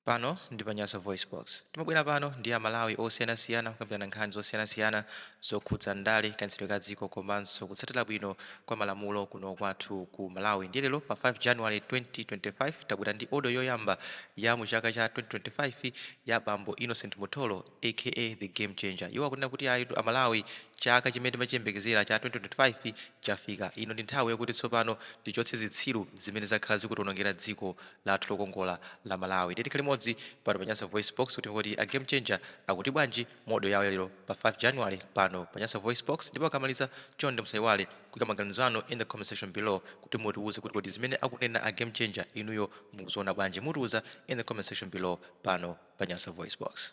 Pano ndi pa Nyasa Voice Box. Timabwera pano ndi Amalawi osiyanasiyana kukambirana nkhani zosiyanasiyana zokhudza ndale, kayendetsedwe ka dziko komanso kutsatira bwino kwa malamulo kuno kwathu ku Malawi. Ndiye lero pa 5 January 2025 tabwera ndi audio yoyamba ya mu chaka cha 2025 ya bambo Innocent Mutholo, aka The Game Changer. Iwo akunena kuti ayi, Amalawi, chaka chimene timachiyembekezera cha 2025 chafika. Ino ndi nthawi yakuti tsopano tichotse zitsiru zimene zakhala zikutionongera dziko lathu lokongola la Malawi. Ndiye tikhale limodzi pano pa Nyasa Voice Box kuti a Game Changer akuti bwanji mu audio yawo lero pa 5 January pano pa Nyasa Voice Box. Ndipo akamaliza, chonde musayiwale kuyika maganizo anu in the comment section below kuti mutiuze kuti kodi zimene akunena a Game Changer inuyo mukuziona bwanji. Mutiuza in the comment section below pano pa Nyasa Voice Box.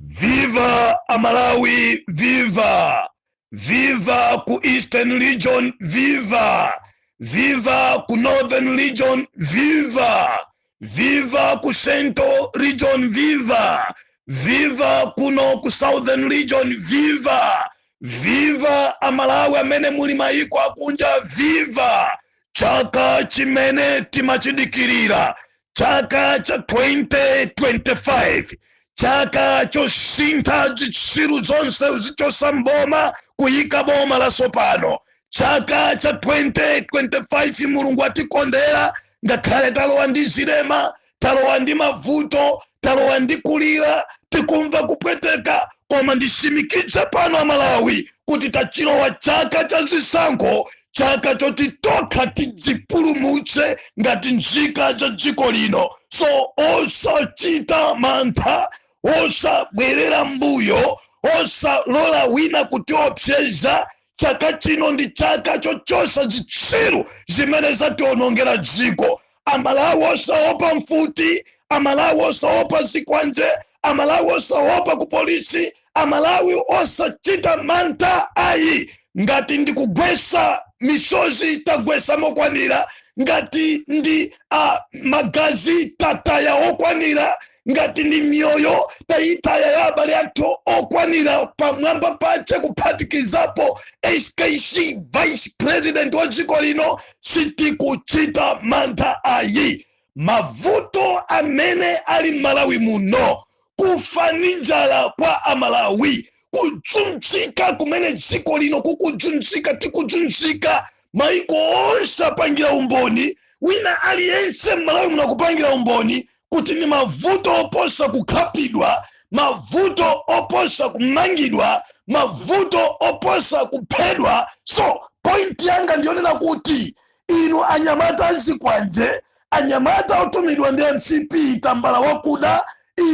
Viva Amalawi, viva! Viva ku Eastern Region, viva! Viva ku Northern Region, viva! Viva ku Central Region, viva! Viva kuno ku Southern Region, viva! Viva Amalawi amene muli mayiko akunja, viva! Chaka chimene timachidikirira, chaka cha 2025, chaka chosintha zitsiru zonse zichosa mboma, kuyika boma lasopano. Chaka cha 2025, Mulungu atikondera. Ngakhale talowa ndi zilema, talowa ndi mavuto, talowa ndi kulira, tikumva kupweteka, koma ndisimikize pano Amalawi kuti tachilowa chaka cha zisankho, chaka choti tokha tidzipulumutse ngati nzika za dziko lino. So osachita mantha, osabwerera mbuyo, osalola wina kutiopseza. Chaka chino ndi chaka chochosa zitsiru zimene zationongera dziko. Amalawi osaopa mfuti, Amalawi osaopa zikwanje, Amalawi osaopa ku polisi, Amalawi osachita mantha ayi. Ngati ndikugwesa misozi, tagwesa mokwanira. Ngati ndi magazi, tataya okwanira. Ngati ndi mioyo, tayitaya ya abale athu okwanira, pamwamba pache kuphatikizapo SKC, vice president wa dziko lino. Sitikuchita mantha ayi. Mavuto amene ali m'Malawi muno, kufa ndi njala kwa Amalawi, kudzunzika kumene dziko lino kukudzunzika, tikudzunzika, maiko onse apangira umboni, wina aliyense m'Malawi muno akupangira umboni kuti ni mavuto oposa kukhapidwa, mavuto oposa kumangidwa, mavuto oposa kuphedwa. So point yanga ndiyonena kuti inu anyamata azikwanje, anyamata otumidwa ndi MCP, tambala wakuda,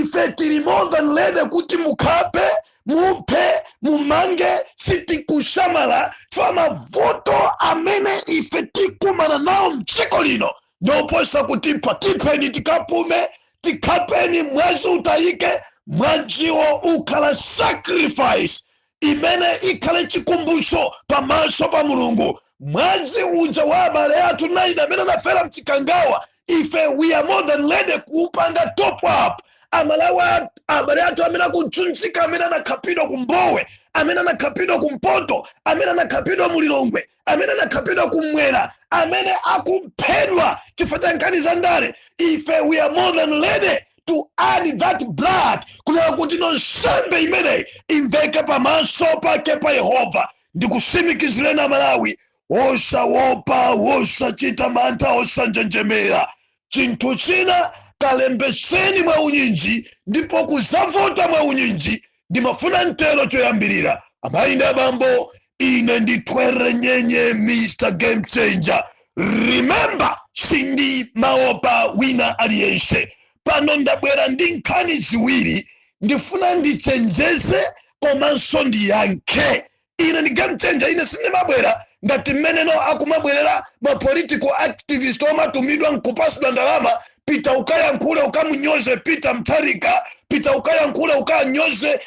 ife tili more than ready kuti mukhape, muphe, mumange, sitikusamala chifukwa mavuto amene ife tikumana nawo mdziko lino ndioposa kutipha. Tipheni tikapume, tikhapeni, mwazi utayike, mwaziwo ukhala sacrifice imene ikhale chikumbutso pamaso pa Mulungu. Mwazi uja wa abale athu 9 amene anafera mChikangawa, ife we are more than ready kuupanga top up. Amalawi, abale athu amene akudzunzika, amene anakhapidwa kumbowe, amene anakhapidwa kumpoto, amene anakhapidwa muLilongwe, amene anakhapidwa kumwera, amene akuphedwa chifukwa cha nkhani za ndale, ife we are more than ready to add that blood kunena kuti no, nsembe imeneyi imveke pamaso pake pa Yehova. Ndikusimikizireni Amalawi, wosawopa, wosachita mantha, osanjenjemera. Chinthu china, kalembeseni mwa unyinji ndipo kuzavota mwa unyinji. Ndimafuna mtero choyambirira, amayi ndi abambo, ine ndithwere nyenye Mr Game Changer. Remember, sindi maopa wina aliyense. Pano ndabwera ndi nkhani ziwiri, ndifuna ndichenjeze komanso ndiyankhe. Ine ndi Game Changer. Ine sindimabwera ngati mmeneno akumabwerera ma political activist omatumidwa nkupasidwa ndalama: pita ukayankhule, ukamunyoze Peter Mutharika, pita ukayankhule, ukanyoze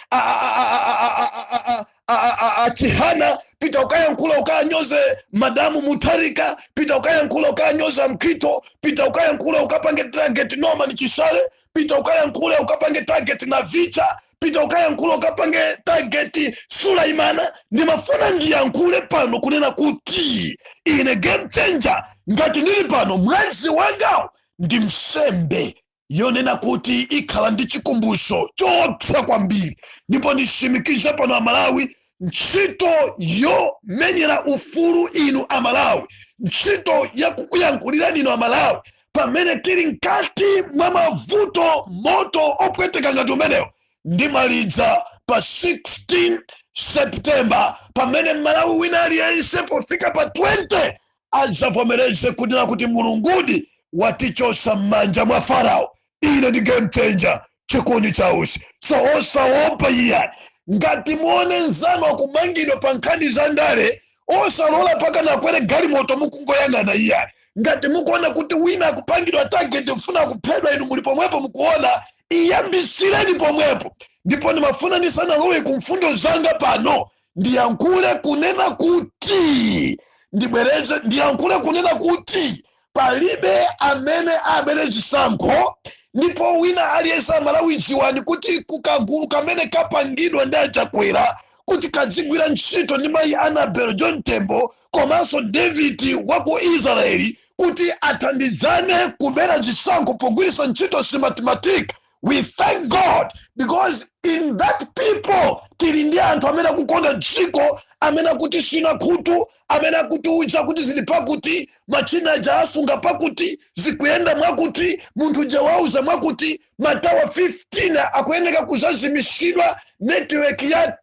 Chihana, pita ukayankhule, ukanyoze Madamu Mutharika, pita ukayankhule, ukanyoza Mkhito, pita ukayankhule, ukapange target Norman Chisale, pita ukayankhule, ukapange target Navicha, pita ukayankhule, ukapange target Sulaimana. Ndimafuna ndiyankhule pano kunena kuti ine Game Changer, ngati ndili pano, mwazi wangawo ndi msembe. Yonena kuti ikhala ndi chikumbutso choopsa kwambiri. Ndipo nditsimikize pano Amalawi, ntchito yomenyera ufulu inu Amalawi, ntchito yakukuyankhulirani inu Amalawi pamene tili mkati mwa mavuto, moto opweteka ngati umenewo, ndimaliza pa 16 September, pamene Malawi wina aliyense pofika pa 20 adzavomereze kunena kuti Mulungudi watichosa m'manja mwa Farao. Ine ndi Game Changer, Chikondi Chausi. So osaopa iya. Ngati muone nzanu akumangidwa pa nkhani za ndale, osalola pakana akwere galimoto mukungoyang'ana iya. Ngati mukuona kuti wina akupangidwa target, mfuna kuphedwa, inu muli pomwepo mukuona, iyambisireni pomwepo. Ndipo ndimafuna ndisanalowe ku mfundo zanga pano, ndiyankhule kunena kuti, ndibwereze, ndiyankhule kunena kuti palibe amene abere chisankho. Ndipo wina aliyense Amalawi, dziwani kuti kukagulu kamene kapangidwa ndi Achakwera kuti kadzigwira ntchito ndi mayi Annabel John Tembo komanso David wa ku Israeli kuti athandizane kubera chisankho pogwiritsa ntchito Smartmatic, we thank God because in that people tili ndi anthu amene akukonda dziko, amene akuti sina khutu, amene akutiuza kuti zili pakuti, machina aja asunga pakuti, zikuyenda mwakuti, munthu uja wauza mwakuti, matower 15 akuyeneka kuzazimisidwa, network ya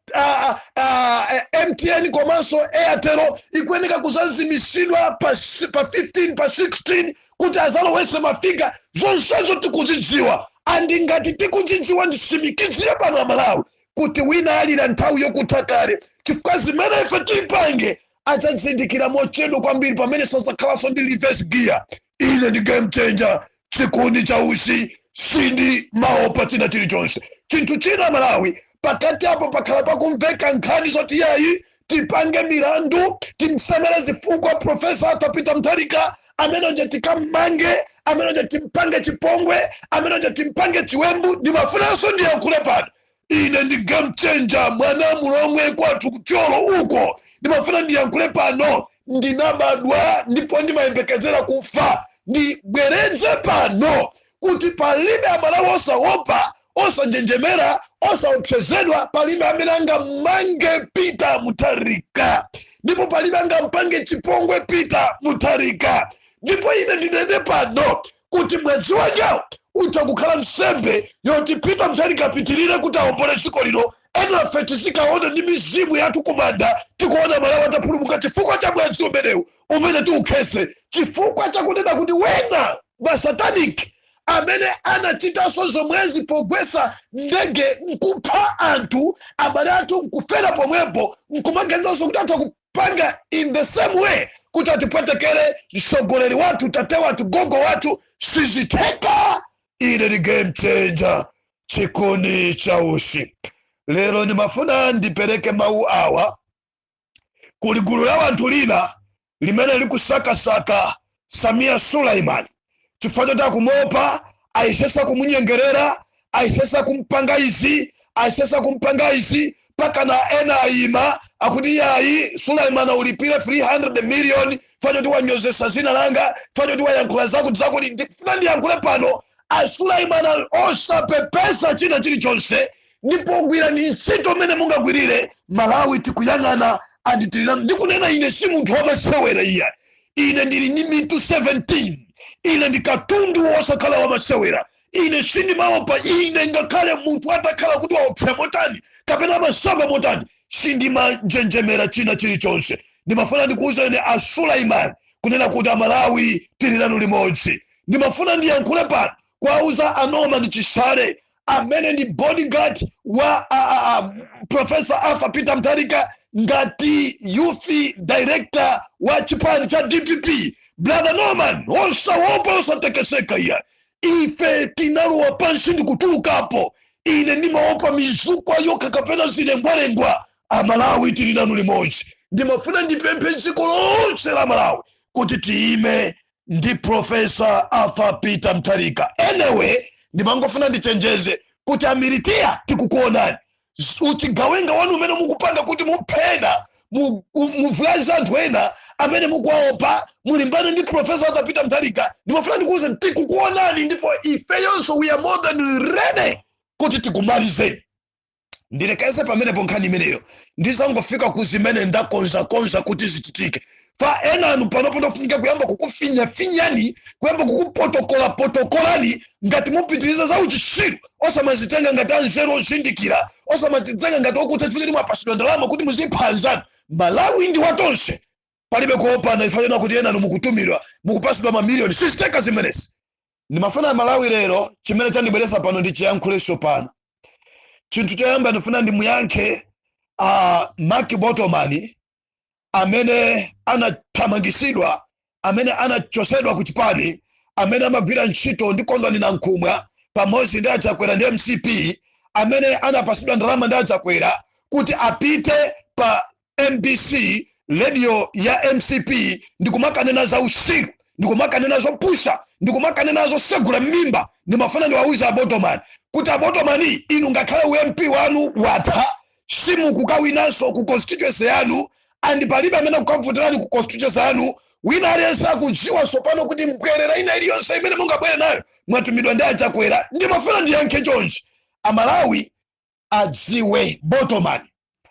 MTN komanso Airtel ikuyeneka kuzazimisidwa pa 15, pa 16, kuti azalowese mafigure. Zonsezo tikuzidziwa. And ngati tikuzidziwa, nditsimikizire pano Amalawi kuti wina alira nthawi yokutha kale, chifukwa zimene ife tipange adzazindikira mochedwa kwambiri pamene sazakhalanso ndi reverse gear. Ine ndi Game Changer, Chikondi Chausi. Sindi maopa china chilichonse. Chinthu china, Malawi, pakati apo pakhala pakumveka nkhani zoti yayi, tipange milandu, timsemere zifukwa Professor Arthur Peter Mutharika amene nje, tikammange amene nje, timpange chipongwe amene nje, timpange chiwembu. Ndimafunanso ndiyankhule pano, ine ndi Game Changer, mwana Mulomwe, kwathu kutyolo uko. Ndimafuna ndiyankhule pano, ndinabadwa ndipo ndimayembekezera kufa. Ndibwereze pano kuti palibe Amalawi, osaopa, osanjenjemera, osaopsezedwa. Palibe amene angamange Peter Mutharika, ndipo palibe angampange chipongwe Peter Mutharika. Ndipo ine ndinene pano kuti mwazi wangawo utha kukhala nsembe yoti Peter Mutharika apitirire kuti awombole dziko lino. Enafe tizikaona ndi mizimu yathu kumanda, tikuona Malawi atapulumuka chifukwa cha mwazi umenewu umene tiukhese, chifukwa chakunena kuti wena masatanic amene anachitanso zomwezi pogwesa ndege nkupha anthu, abale athu nkufera pomwepo, nkumaganizanso kuti atha kupanga in the same way kuti atipwetekere mtsogoleri wathu, tate wathu, gogo wathu. Sizitheka. Ine ndi Game Changer, Chikondi Chausi. Lero ndimafuna ndipereke mawu awa. Kuli gulu la wanthu lina limene likusakasaka Samia Suleiman chifukwa choti akumuopa. Ayesesa kumunyengerera, ayesesa kumpanga izi, ayesesa kumpanga izi, pakana ena ayima akuti yayi, Suleiman ulipire 300 million chifukwa choti wanyozesa zina langa, chifukwa choti wayankhula zakuti zakuti. Ndikufuna ndiyankhule pano, a Suleiman osapepesa china chilichonse, ndipo gwirani ntchito mmene mungagwirire. Malawi tikuyang'ana anditilira. Ndikunena ine si munthu wamasewera iya. Ine ndili ndi mitu 17. Ine ndi katundu wosakhala wamasewera. Ine sindimaopa. Ine ngakhale munthu atakhala kuti waopsa motani kapena amasamba motani, sindimanjenjemera china chilichonse. Ndimafuna ndikuwuzeni a Suleiman kunena kuti Amalawi tili nanu limodzi. Ndimafuna ndiyankhule pano kwauza a Norman Chisale amene ndi bodyguard wa Professor Arthur Peter Mutharika ngati youth director wa chipani cha DPP. Brother Norman, osaopa, osatekeseka iya. Ife tinalowa pansi ndikutulukapo. Ine ndimaopa mizukwa yokha kapena zilengwalengwa. Amalawi tili nanu limodzi. Ndimafuna ndipemphe dziko lonse la Malawi kuti tiyime ndi Professor Arthur Peter Mutharika. Anyway, ndimangofuna ndichenjeze kuti amilitiya, tikukuonani. Uchigawenga wanu umene mukupanga kuti muphena Muvulaze anthu ena amene mukuwaopa, mulimbane ndi Professor Arthur Peter Mutharika. Ndimafuna ndikuuze, tikukuonani, ndipo ifeyonso we are more than ready kuti tikumalizeni. Ndilekeze pamenepo nkhani imeneyo, ndizangofika ku zimene ndakonzakonza kuti zichitike. Fa ena anu panopo ndofunika kuyamba kukufinyafinyani, kuyamba kukupotokola-potokolani ngati mupitiriza za uchitsiru. Osamazitenga ngati anzeru ozindikira, osamazitenga ngati okutha chifukwa mwapasidwa ndalama kuti muzipha anzanu. Malawi ndi watonse, palibe kuopana. Ifayona kuti ena anu mukutumidwa, mukupasidwa mamiliyoni, siziteka zimenezi. Ndimafuna Malawi lero, chimene chandibweresa pano ndi chiyankhuleso pano. Chinthu choyamba, ndifuna ndimuyankhe Mark Botomani amene anathamangisidwa, amene anachosedwa ku chipani, amene amagwira ntchito ndi Kondwani Nankhumwa pamodzi ndi Achakwera ndi MCP, amene anapasidwa ndalama ndi Achakwera kuti apite pa MBC, radio ya MCP, ndikumakanena za usiku, ndikumakanena zopusha, ndikumakanena zosegula mimba. Ndimafuna ndiwauze Abotomani kuti, Abotomani, inu ngakhale uMP wanu watha, simukukawinanso ku constituency yanu, and palibe amene akukavutirani ku constituency yanu. Wina aliyense akudziwa tsopano kuti mbwerera ina iliyonse imene mungabwere nayo mwatumidwa ndi Achakwera. Ndimafuna ndiyankhe chonchi, Amalawi adziwe: Botomani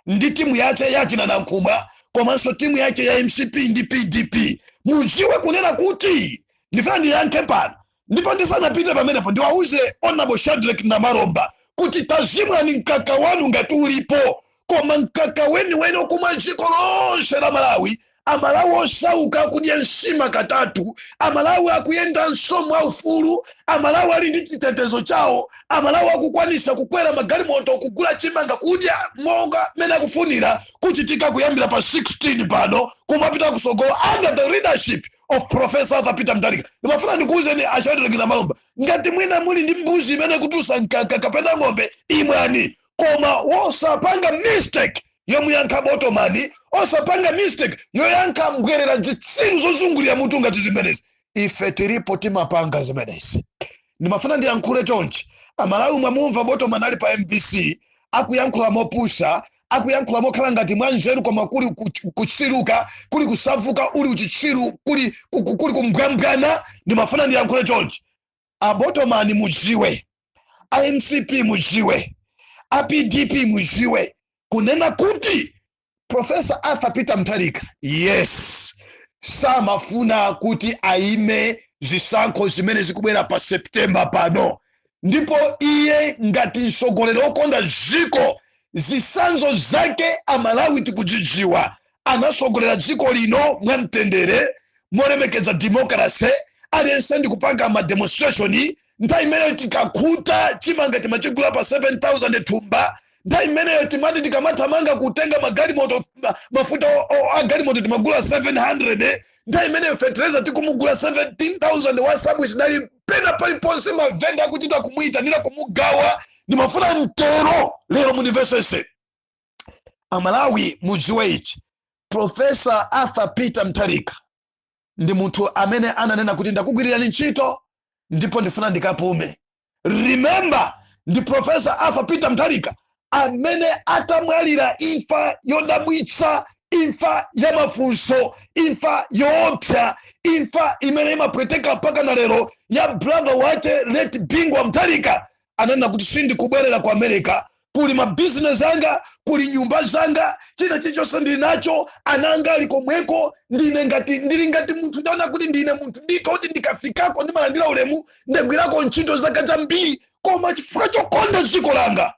ndi timu yache yachina Nankhumwa komanso timu yake ya MCP ndi PDP, mudziwe kunena kuti ndifuna ndiyankhe pano. Ndipo ndisanapite pamenepo, ndiwauze Honorable Shadrack Namalomba kuti tazimwani mkaka wanu ngati ulipo, koma mkaka weniweni okumwa dziko lonse la Malawi, Amalawi osauka akudya nsima katatu, Amalawi akuyenda msomo aufulu, Amalawi ali ndi chitetezo chawo, Amalawi akukwanisa kukwera magalimoto, kugula chimanga, kudya monga mene akufunira, kuchitika kuyambira pa 16 pano kumapita kusogolo under the leadership of Professor Arthur Peter Mutharika. Ndimafuna ndikuwuzeni a Shadrack Namalomba, ngati mwina muli ndi mbuzi imene kutusa mkaka kapena ng'ombe, imwani, koma wosapanga mistake yomuyankha Botomani, osapanga mistake yoyankha mbwerera zitsiru zozungulira mutu ngati zimenezi. Ife tilipo, timapanga zimenezi. Ndimafuna ndiyankhule chonchi. Amalawi, mwamumva Botomani ali pa MBC akuyankhula mopusha, akuyankhula mokhala ngati mwanzeru, koma kuli kutsiruka, kuli kusavuka, uli uchitsiru, kuli kumbwambwana. Ndimafuna ndiyankhule chonchi: Abotomani mudziwe, aMCP mudziwe, aPDP mudziwe kunena kuti Professor Arthur Peter Mutharika, yes, samafuna kuti aime zisankho zimene zikubwera pa September pano. Ndipo iye ngati mtsogoleri wokonda dziko, zisanzo zake Amalawi tikudzidziwa. Anasogolera dziko lino mwamtendere, molemekeza democracy, aliyense ndikupanga ma demonstration. Nthawi imeneyo tikakhuta chimanga timachigula pa 7000 thumba. Nthawi imeneyo timati tikamathamanga kutenga magalimoto, mafuta agalimoto timagula 700. Nthawi imeneyo fertilizer tikumugula 17,000 wa sabwisi dali pena paliponse, mavenda akuchita kumuyitanira kumugawa. Ndimafuna mtero lero munimvesese. Amalawi mudziwe ichi: Professor Arthur Peter Mutharika ndi munthu amene ananena kuti ndakugwirirani ntchito ndipo ndifuna ndikapume. Remember, ndi Professor Arthur Peter Mutharika amene atamwalira imfa yodabwitsa, imfa ya mafunso, imfa yoopsa, imfa imene imapweteka mpaka na lero ya brother wache late Bingu wa Mutharika, ananena kuti sindikubwerera ku America, kuli mabizinesi anga, kuli nyumba zanga, china chilichonse ndili nacho, ana anga ali komweko. Ndine ngati ndili ngati munthu, ndaona kuti ndine munthu ndithu kuti ndikafikako ndimalandira ulemu, ndagwirako ntchito zaka zambiri, koma chifukwa chokonda dziko langa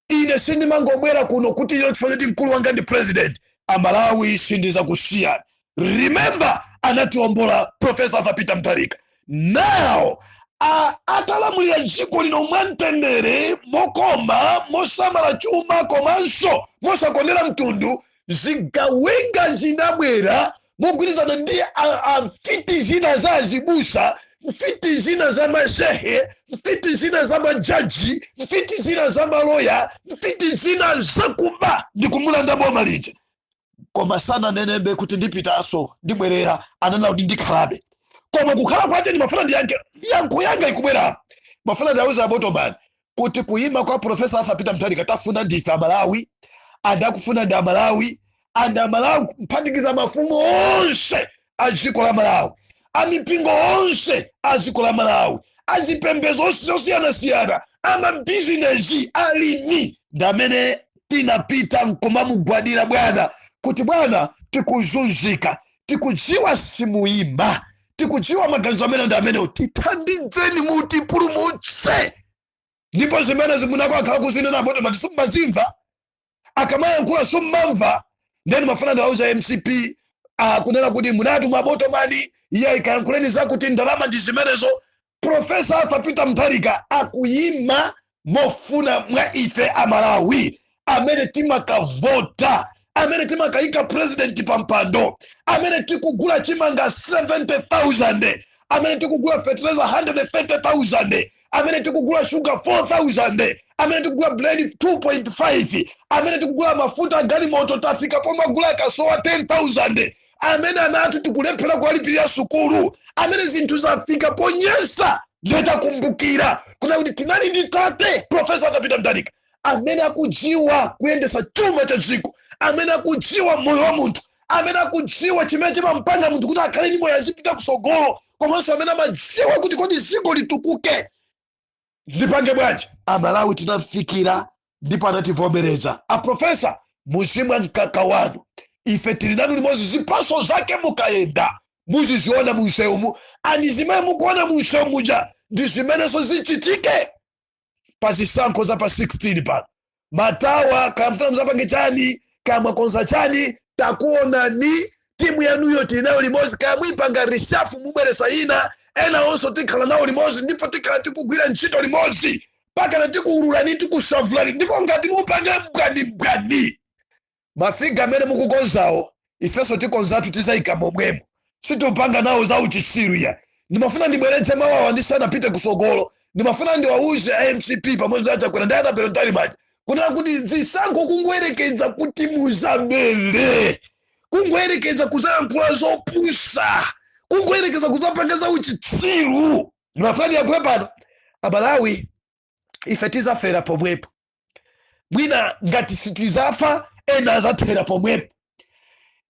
ine sindimangobwera kuno kuti ilo chifukwa choti mkulu wanga ndi president. Amalawi, sindizakusiyani. Remember, anatiwombola Professor Arthur Peter Mutharika. Now atalamulira dziko lino mwamtendere, mokoma, mosamala chuma komanso mosakondera mtundu, zigawenga zinabwera mogwirizana ndi mfiti zina za azibusa, mfiti zina za mashehe, mfiti zina za majaji, mfiti zina za maloya, mfiti zina zakuba ndi kumulanda boma lija. Koma sananenembe kuti ndipitanso, ndibwerera. Ananena kuti ndikhalabe. Koma kukhala kwache, ndimafuna ndiyankhe, yankho yanga ikubwera. Mafuna ndiauze Abotomani kuti kuyima kwa Professor Arthur Peter Mutharika tafuna ndife Amalawi, andakufuna ndi Amalawi. And Amalawi, kuphatikiza mafumu onse a dziko la Malawi, amipingo onse a dziko la Malawi, azipembedzo onse zosiyanasiyana, amabizinesi, alimi, ndi amene tinapita nkumamugwadira bwana kuti, "Bwana, tikuzunzika, tikudziwa simuyima, tikudziwa maganizo amene ndi amenewo, tithandizeni, mutipulumutse." Ndipo zimene zimunako kuzinena boto mati simmazimva, akamayankhula simmamva. Then mafuna ndawauza MCP kunena kuti munatuma botomani, iye ikayankhuleni zakuti ndalama ndi zimenezo. Professor Arthur Peter Mutharika akuyima mofuna mwa ife Amalawi amene timakavota, amene timakayika president pampando, amene tikugula chimanga 70,000, amene tikugula fertilizer 130,000, amene tikugula sugar 4,000, amene tikugula bread 2.5, amene tikugula mafuta agalimoto tafika pomagula akasowa 10,000, amene ana athu tikulephera kuwalipirira sukulu, amene zinthu zafika ponyesa. Ndetakumbukira kuna kuti tinali ndi tate Professor Arthur Peter Mutharika amene akudziwa kuyendesa chuma cha dziko, amene akudziwa moyo wa munthu, amene akudziwa chimene chimampanga munthu kuti akhale ndi moyo, azipita kusogolo, komanso amene amadziwa kuti kodi dziko litukuke ndipange bwanji. Amalawi tinamfikira ndipo anativomereza. Aprofessor, muzimwa mkaka wanu, ife tili nanu limodzi. Ziphaso zake mukayenda muziziona munsewumu, ani zimene mukuona munsewu muja ndi zimenenso zichitike pa zisankho za pa 16 pano. Matawa kamfuna muzapange chani, kamwakonza chani, takuonani. Timu yanuyo tili nayo limodzi. Kaya mwipanga reshuffle, mubweresa ina, ena onso tikhala nawo limodzi, ndipo tikhala tikugwira ntchito limodzi pakana tikuululani, tikusavulani. Ndipo ngati mupange mbwanibwani mafigures amene mukukonzawo, ifenso tikonzatu, tizayika momwemo, situpanga nawo za uchitsiru ya. Ndimafuna ndibweretse mawawa ndisanapite kusogolo. Ndimafuna ndiwauze MCP pamodzi ndi aChakwera ndi Annabel Mtalimanja kunena kuti zisankho kungoyerekeza kuti muzabere, kungoyerekeza kuzayankhula zopusa, kungoyerekeza kuzapanga za uchitsiru, ndimafuna ndiyankhule pano, Amalawi, ife tizafera pomwepo. Mwina ngati sitizafa, ena azathera pomwepo,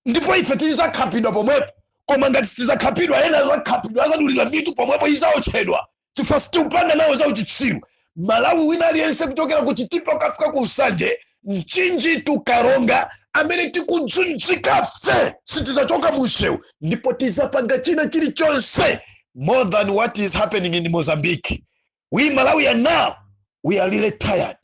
ndipo ife tizakhapidwa pomwepo. Koma ngati sitizakhapidwa, ena azakhapidwa, azadulidwa mitu pomwepo, izaotchedwa, chifukwa sitiupanga nawo za uchitsiru. Malawi wina aliyense kuchokera ku Chitipa ukafika ku Nsanje, Mchinji, Tukaronga, amene tikudzunzika fe sitizachoka munsewu, ndipo tizapanga china chilichonse more than what is happening in Mozambique. We Malawi are now, we are really tired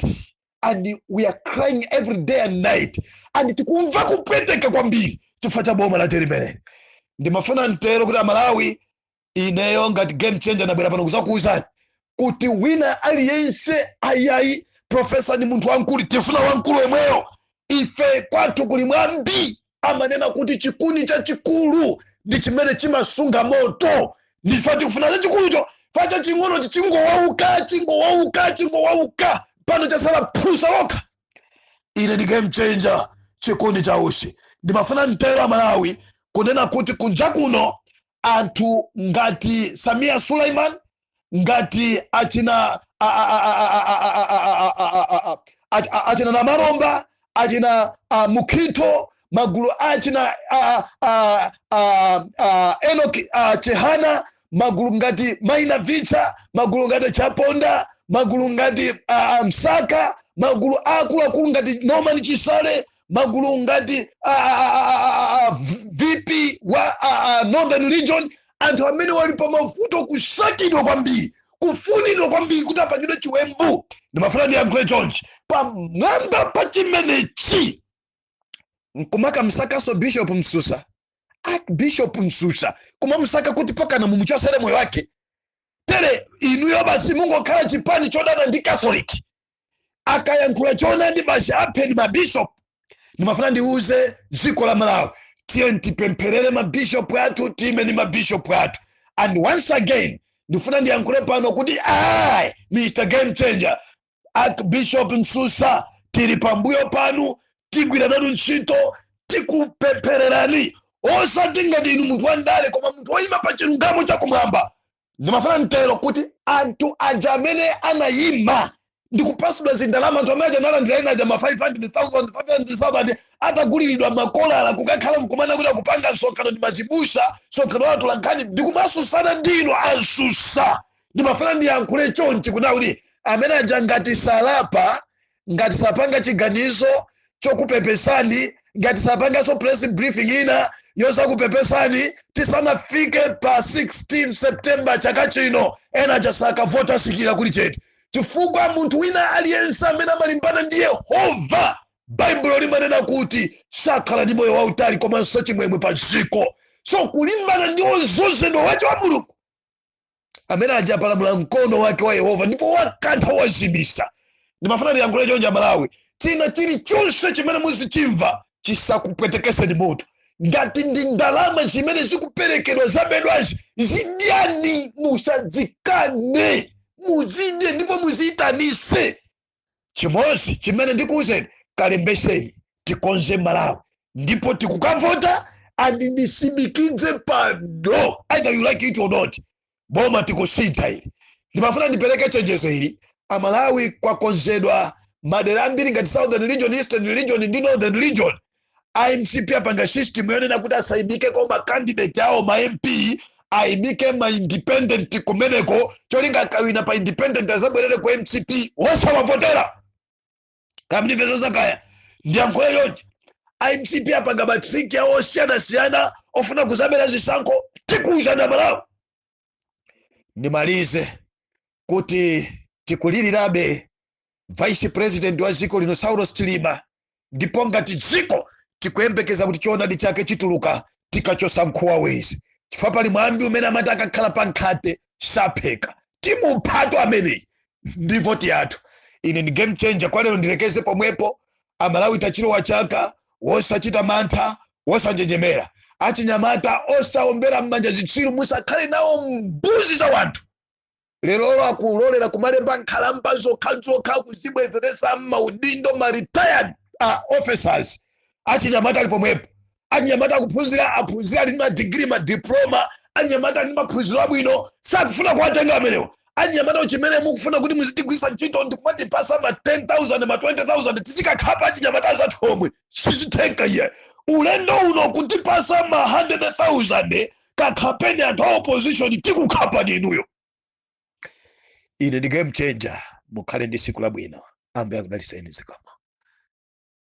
and we are crying every day and night, and tikumva kupweteka kwambiri chifukwa cha boma la limeneli. Ndimafuna mtero kuti Amalawi, ineyo ngati Game Changer ndabwera pano kuzakuwuzani kuti wina aliyense, ayayi, professor ni munthu wamkulu, tifuna wamkulu yemweyo. Ife kwathu kuli mwambi, amanena kuti chikuni chachikulu ndi chimene chimasunga moto. Ndife tikufuna chachikulucho, fa chaching'onochi chingowauka, chingowauka, chingowauka, pano chasala phusa lokha. Ine ndi Game Changer, chikondi cha usi. Ndimafuna mtero Amalawi kunena kuti kunja kuno anthu ngati Samia Suleiman, ngati achina achina Namalomba, achina Mukhito, magulu achina Enoch Chihana, magulu ngati Maina Vicha, magulu ngati Chaponda, magulu ngati Msaka, magulu akuluakulu ngati Norman Chisale, magulu ngati VP wa Northern Region, anthu amene wali pa mavuto, kusakidwa kwambiri, kufunidwa kwambiri kuti apangidwe chiwembu. Ndimafuna ndiyankhule chonchi: pamwamba pa chimenechi nkumaka msakaso Bishop Msusa, Archbishop Msusa, koma msaka kuti pakana mumuchosere moyo wake. Tere inuyo basi mungokhala chipani chodana ndi Catholic, akayankhula choonadi basi apheni mabishop. Ndimafuna ndiuze dziko la Malawi, tiye tipempherere mabishop athu, time ndi mabishop athu. And once again ndifuna ndiyankhule pano kuti I, Mr Game Changer, Archbishop Msusa, tili pambuyo panu, tigwira nanu ntchito, tikupemphererani, osati ngati inu munthu wandale, koma munthu woyima pa chilungamo chakumwamba. Ndimafuna mtero kuti anthu aja amene anayima Ndikupasidwa zindalama. Anthu amene analandira ena ma 500,000, 500,000, ataguliridwa makolala, kukakhala mkumana kuti akupanga msonkhano ndi machibusa, msonkhano wa atolankhani, ndikumasusana ndinu ansusa. Ndimafuna ndiyankhule chonchi kuti amene aja ngati salapa, ngati sapanga chiganizo chokupepesani, ngati sapanganso press briefing ina yosakupepesani tisanafike pa 16 September chaka chino, ena aja sakavota, sikira kuli chete, chifukwa munthu wina aliyense amene amalimbana ndi Yehova, Baibulo limanena kuti sakhala ndi moyo wautali komanso chimwemwe pa dziko. So kulimbana ndi wozozedwa wace wa Mulungu, amene aja apalamula mkono wake wa Yehova ndipo wakantha, wazimisa. Ndimafuna ndiyankhule chonja: Malawi, china chilichonse chimene muzichimva chisakupwetekeseni mutu. Ngati ndi ndalama zimene zikuperekedwa zabedwazi, zidyani, musadzikane, muzidye ndipo muziyitanise. Chimodzi chimene ndikuwuzeni, kalembeseni, tikonze Malawi, ndipo tikukavota. And ndisimikize pano, either you like it or not, boma tikusintha ili. Ndimafuna ndipereke chenjezo ili: Amalawi, kwakonzedwa madera ambiri ngati Southern Region, Eastern Region ndi Northern Region. IMCP apanga system yonena kuti asayimikeko ma candidate awo ma MP, ayimike ma independent kumeneko, cholinga akawina pa independent azabwerere ku MCP wosawavotera. Kamndimvezo zakaya, ndiyankhule yonje: IMCP apanga ma trick awo osiyanasiyana ofuna kuzabera zisankho. Tikuuzana, Malawi. Ndimalize kuti tikulirirabe vice president wa dziko lino, Saulos Chilima, ndipo ngati dziko tikuyembekeza kuti choonadi chake chituluka tikachosa mkhuwa wezi, chifukwa pali mwambi umene amati akakhala pa nkhate sapheka. Timuphatu ameneyi ndi voti yathu. Ine ndi Game Changer, kwa lero ndilekeze pomwepo. Amalawi, tachilowa chaka wosachita mantha, wosanjenjemera. Achinyamata, osaombera m'manja zitsiru, musakhale nawo mbuzi za wanthu. Lero akulolera kumalemba nkhalamba zokhazokha, kuzibwezeresa maudindo ma retired officers. Achinyamata ali pomwepo. Achinyamata akuphunzira, aphunzira, ali ndi ma degree, ma diploma. Achinyamata ali ndi maphunziro abwino, sakufuna kuwatenga amenewo. Achinyamata, chimene mukufuna kuti muzitigwisa ntchito ndikumatipasa ma 10,000, ma 20,000, tizikakhapa achinyamata azathu omwe, sizitheka iye. Ulendo uno kutipasa ma 100,000 kakhapeni anthu a opposition, tikukhapani inuyo. Ine ndi Game Changer, mukhale ndi siku labwino. Ambuye akudaliseni. Zikomo.